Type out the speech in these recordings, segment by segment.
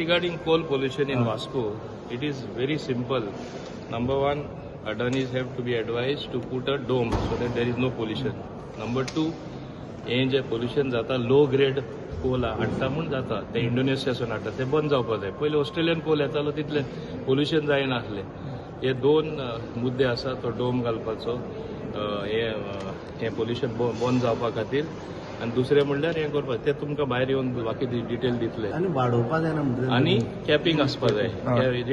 Regarding coal pollution in Vasco, it is very simple. Number one, Adanis have to be advised to put a dome so that there is no pollution. Number two, हें जें pollution जाता, low grade कोल हाडटा म्हूण जाता, ते इंडोनेशियासून हाडटा, ते बंद जावपा जाय. पयलीं ऑस्ट्रेलियन कोल येतालो, तितलें पोल्युशन जायनासलें. हे दोन मुद्दे आसा, तो डोम घालपाचो, हें पोल्युशन बंद जावपा खातीर, आनी दुसरें म्हणल्यार हें करपाक. ते तुमकां भायर येवन बाकी डिटेल दितले. आनी वाडोवपा जायना म्हणटा. आनी कॅपिंग आसपा जाय.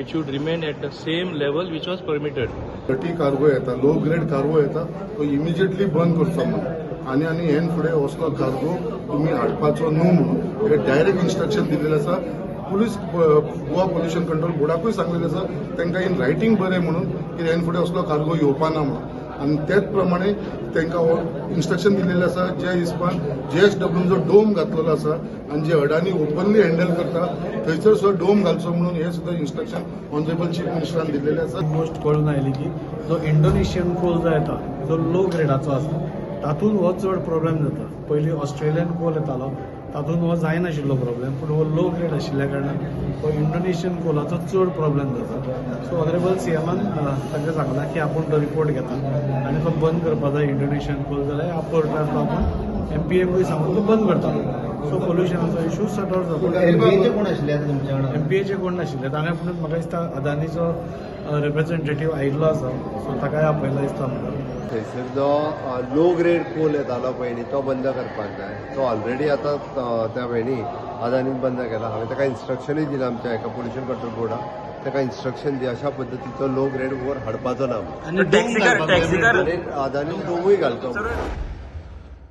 It should remain at the same level which was permitted. Dirty cargo येता, लो ग्रेड कार्गो येता, तो इमिजिएटली बंद करचो म्हणून आनी हेन फुडें असलो कार्गो तुमी हाडपाचो न्हू म्हणून हे डायरेक्ट इन्स्ट्रक्शन दिलेलें आसा. पुलीस, गोवा पोल्युशन कंट्रोल बोर्डाकूय सांगलेलें आसा तांकां इन रायटींग बरें म्हणून की हेन फुडें असलो कार्गो येवपा ना म्हणून. आनी तेच प्रमाणे तांकां इन्स्ट्रक्शन दिलेलें आसा, जे हिसपान जेएसडब्ल्यून जो डोम घातलेलो आसा आनी जे अडानी ओपनली हँडल करता, थंयसर सुद्दां डोम घालचो म्हणून हे सुद्दां इन्स्ट्रक्शन ऑनरेबल चीफ मिनिस्टरान दिलेलें आसा. गोश्ट कळून आयली की जो इंडोनेशियन कोल जो येता, जो लो ग्रेडाचो आसा, तातूंत हो चड प्रॉब्लेम जाता. पयलीं ऑस्ट्रेलियन कोल येतालो, तातूंत हो जायनाशिल्लो प्रॉब्लेम, पूण हो लो ग्रेड आशिल्ल्या कारणान हो इंडोनेशियन कोलाचो चड प्रॉब्लेम जाता. सो ऑनरेबल सीएमान तांकां सांगलां की आपूण तो रिपोर्ट घेता आनी तो बंद करपा जाय इंडोनेशियन कोल, जाल्यार ह्या पोर्टार तो आपूण एमपीएकूय सांगून तो बंद करता. सो पोल्युशनाचो इशू सॉर्ट आउट जाता. एमपीएचे कोण आशिल्ले आतां तुमच्या वांगडा? एमपीएचे कोण नाशिल्ले ताणें, पूण म्हाका दिसता अदानीचो रिप्रेझेंटेटीव आयिल्लो आसा, सो ताकाय आपयला दिसता म्हाका. थंयसर जो लो ग्रेड कोल येतालो पयलीं, तो बंद करपाक जाय. तो ऑलरेडी आतां त्या हेणी अदानीन बंद केला. हांवें ताका इन्स्ट्रक्शनूय दिलां, आमच्या हेका पोल्युशन कंट्रोल बोर्डाक ताका इन्स्ट्रक्शन दी, अशा पद्दतीचो लो ग्रेड वोर हाडपाचो ना म्हणून. आनी डोम घालपाक जाय. आनी अदानीन डोमूय घालचो म्हणून.